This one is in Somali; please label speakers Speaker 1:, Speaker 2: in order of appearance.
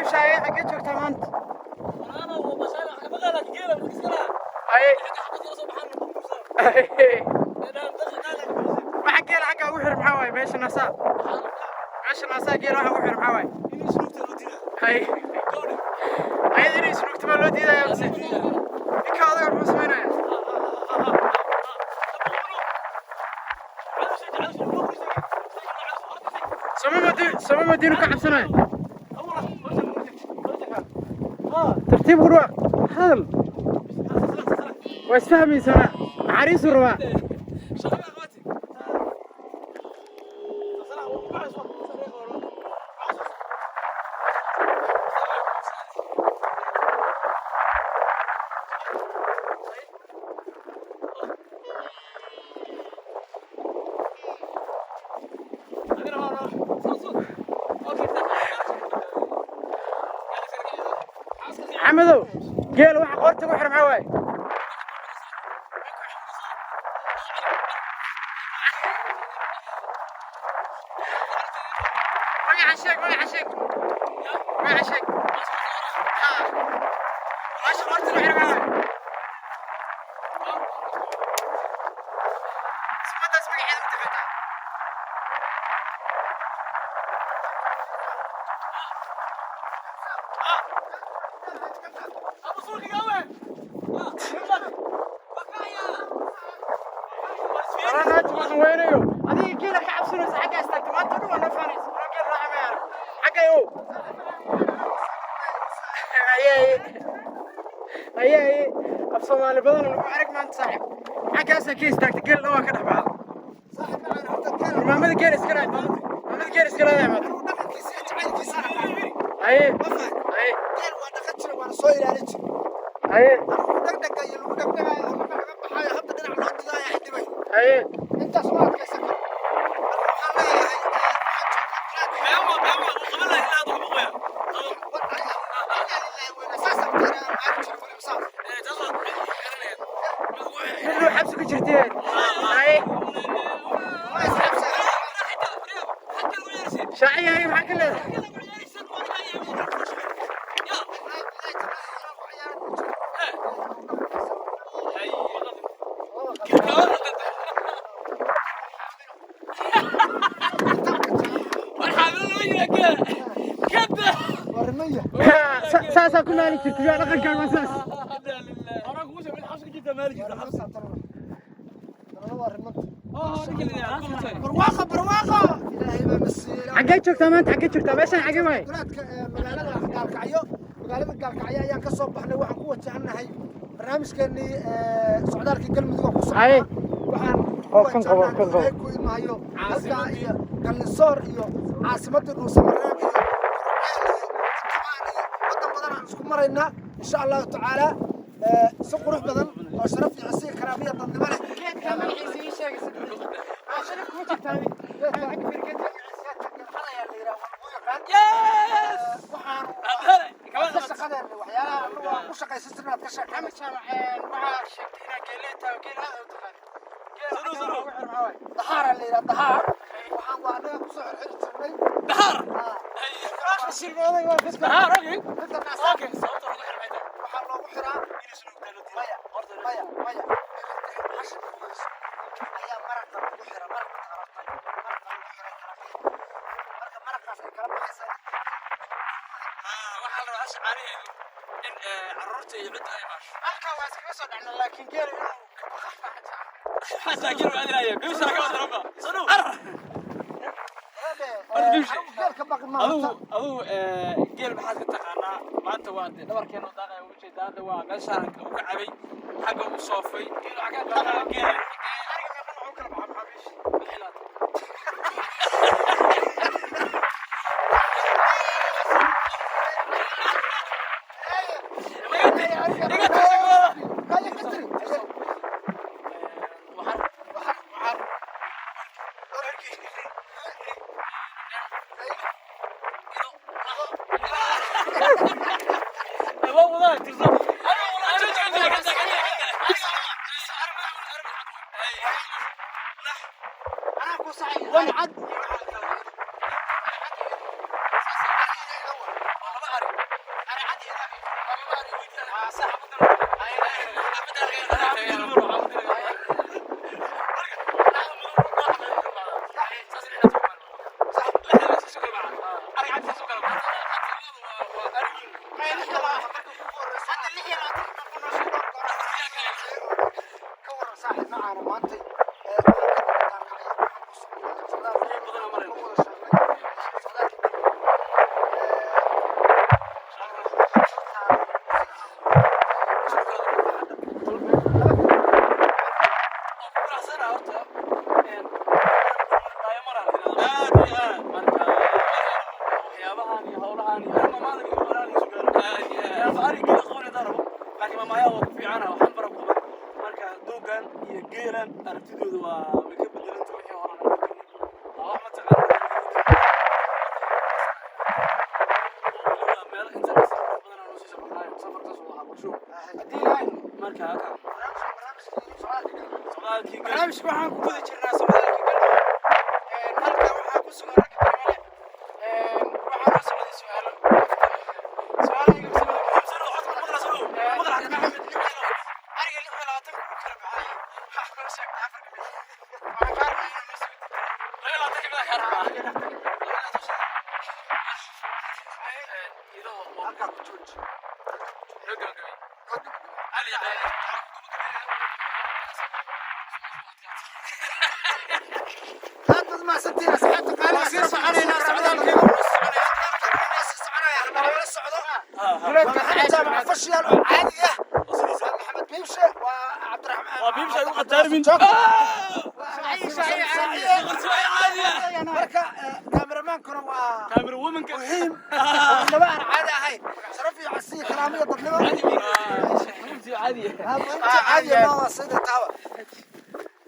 Speaker 1: Bimshaaye, xaggee joogtaa maanta? Haye, waxa geela xaggaa ugu xir maxaa waaye? Meesha naasaa, meesha naasaa geela waxa ugu xir maxaa waaye? Haye, ayada inay isnuugto baa loo diidaya mise ninka odaga muxuu samaynaya? Sama madi, sama madiinu ka cabsanaya. Tartiib ku dhawaaq, hadal waa isfahmaysanaa, naxariisuu rabaa. Maxamedow, geela waxa qoorta ku xira maxaa waaye? Magaca sheeg, magaca sheeg, magaca sheeg. Haa, meesha qoorta ku xira maxaa waaye? Sumaddaas magaceeda ma taqaantaa? Naati waan weynayo. Adiga geela ka cabsanaysa, xaggaa istaagta maanta dhan waa noo faanaysa. Anoo geel raaca ma arag xagga ow. Haye haye haye, af Soomaali badan lagu arag maanta saaxib. Xaggaasaa ka istaagta, geel dhan waa ka dhex baxda. Maamada geel iska lahayd, maamada geel iska leedahay maanta. Haye haye haye haye.
Speaker 2: Intaas ma adkaysan karo. Marka waxaan leeyahay,
Speaker 1: Midnuu xabsi ku jirteen. Haye shaaciya, haye, maxaa ka leedahay? Saasaa ku maali jirtay, waa dhaqankaaga, waa saas.
Speaker 2: Barwaaqa, barwaaqa, Ilaahay baa na siiyey.
Speaker 1: Xaggee joogtaa maanta? Xaggee joogtaa? Meeshaan xaggee waaye?
Speaker 2: Duleedka magaalada Gaalkacyo, magaalada Gaalkacyo ayaan ka soo baxnay. Waxaan ku wajahanahay barnaamijkeenii socdaalkii Galmudug oo ku
Speaker 1: Haye.
Speaker 2: socda. Waxaan
Speaker 1: Oo, kan qabo, kan qabo.
Speaker 2: Ilaahay ku imahayo halkaa iyo Gallinsoor iyo caasimadii Dhuusamareeb iyo Gurceel iyo Jabaan iyo waddan badan aan isku maraynaa, insha Allahu tacaala, si qurux badan oo sharaf iyo cisiga karaamiya dadnimo leh.
Speaker 1: Geedkaa magaciisa ii sheegay. Sharaf kuma jirtaa.
Speaker 2: Geedka ayaa la yidhaha, waa lagu yaqaan. Waxaan ka shaqadeena, waxyaalaha anagu aan ku shaqaysan jirna aad ka sheekay.
Speaker 1: Maxamed Jaamac, waxaa sheegtay inaad geelle tahay oo geel aad u taqaanid. Geela xagga waxa ugu xir maxaa waaye?
Speaker 2: Dahaara la yidhaha, dahaar. Waxaan waa anaga kusoo xirxiri jirnay.
Speaker 1: Fashilmooday, waa fashil.
Speaker 2: Midda naasaha waxaa loogu xiraa, maya, maya, maya, hasha nuugayso ayaa maraqa lagu xira. Maraqa taqaanaa? Maraqa lagu xiray kala bixi. Marka maraqaas ay kala baxaysaa.
Speaker 1: Halkaa waa iskaga soo dhacna, laakiin geela inuu ka baqa
Speaker 2: Geelka baqi ma
Speaker 3: Adugu, adugu geel maxaad ka taqaanaa? Maanta waa dee dhabarkeena daaqaya, ugu jeedaa hadda waa meeshaan uu ka cabay, xagga uu soofay geelu. Xaggaa taqaanaa geela?
Speaker 1: Ariga meeqa nooc u kala baxa, maxaa meesha?
Speaker 2: Kaya kasri.
Speaker 1: Anaa ku saxay.
Speaker 2: Wan cad.
Speaker 3: Badan marayna.
Speaker 2: Ku wada sheegnay socdaalkii galmudug.
Speaker 3: Aad iyo aad. Marka waxyaabahan iyo howlahan iyo arrimaha maalinka iyo walaalihi isu gaaro. Aad iyo aad. Yaa ari geela qabanay darabo. Laakiin maamayaa waa ku fiicana waxaan bara ku qaban. Marka doogan iyo geelan aragtidooda waa way ka bedelanta wixii hore aan ku jirnay. Waa wax mataqaanaa. Weliba meelo inta ka safar badan aan usii safarnaayo. Safarkaas waa qorsho.
Speaker 1: Haddii ilaahay
Speaker 3: Marka halkan socdaalkii galmudug.
Speaker 1: Barnaamijka waxaan ku guda jirnaa socdaalka galmudug. Halkan waxaa ku sugan ragga qiimo leh. Waxaa noo socday su'aalo. Su'aalaha iga soo Maxamed, ariga 26 ku kala baxay. Waxaa noo sheegtay afar ka mid ah. Waxaan kaa rabnaa inaad noo soo degto.
Speaker 2: Halkaa ku jooji. Aad baad mahadsantihiin asxaabta qaaliga.
Speaker 1: Waa sii soconaynaa, socdaalkayga wuu soconayaa.
Speaker 2: Sii soconaya, nalala socdo.
Speaker 1: Duleedka
Speaker 2: Waa Maxamed Jaamac Official oo caadi ah. Waa Maxamed Biibshe, waa Cabdiraxmaan.
Speaker 3: Waa Biibshe, ay u qadaarmin.
Speaker 2: Marka kaameramaankuna waa
Speaker 3: Camera womanka.
Speaker 2: muhiim oo laba aan caadi ahayn. Sharaf iyo casi, karaamo iyo dadnimo.
Speaker 3: Muhiimtii caadi ah.
Speaker 2: Muhiimta caadi ah waa sida taaba.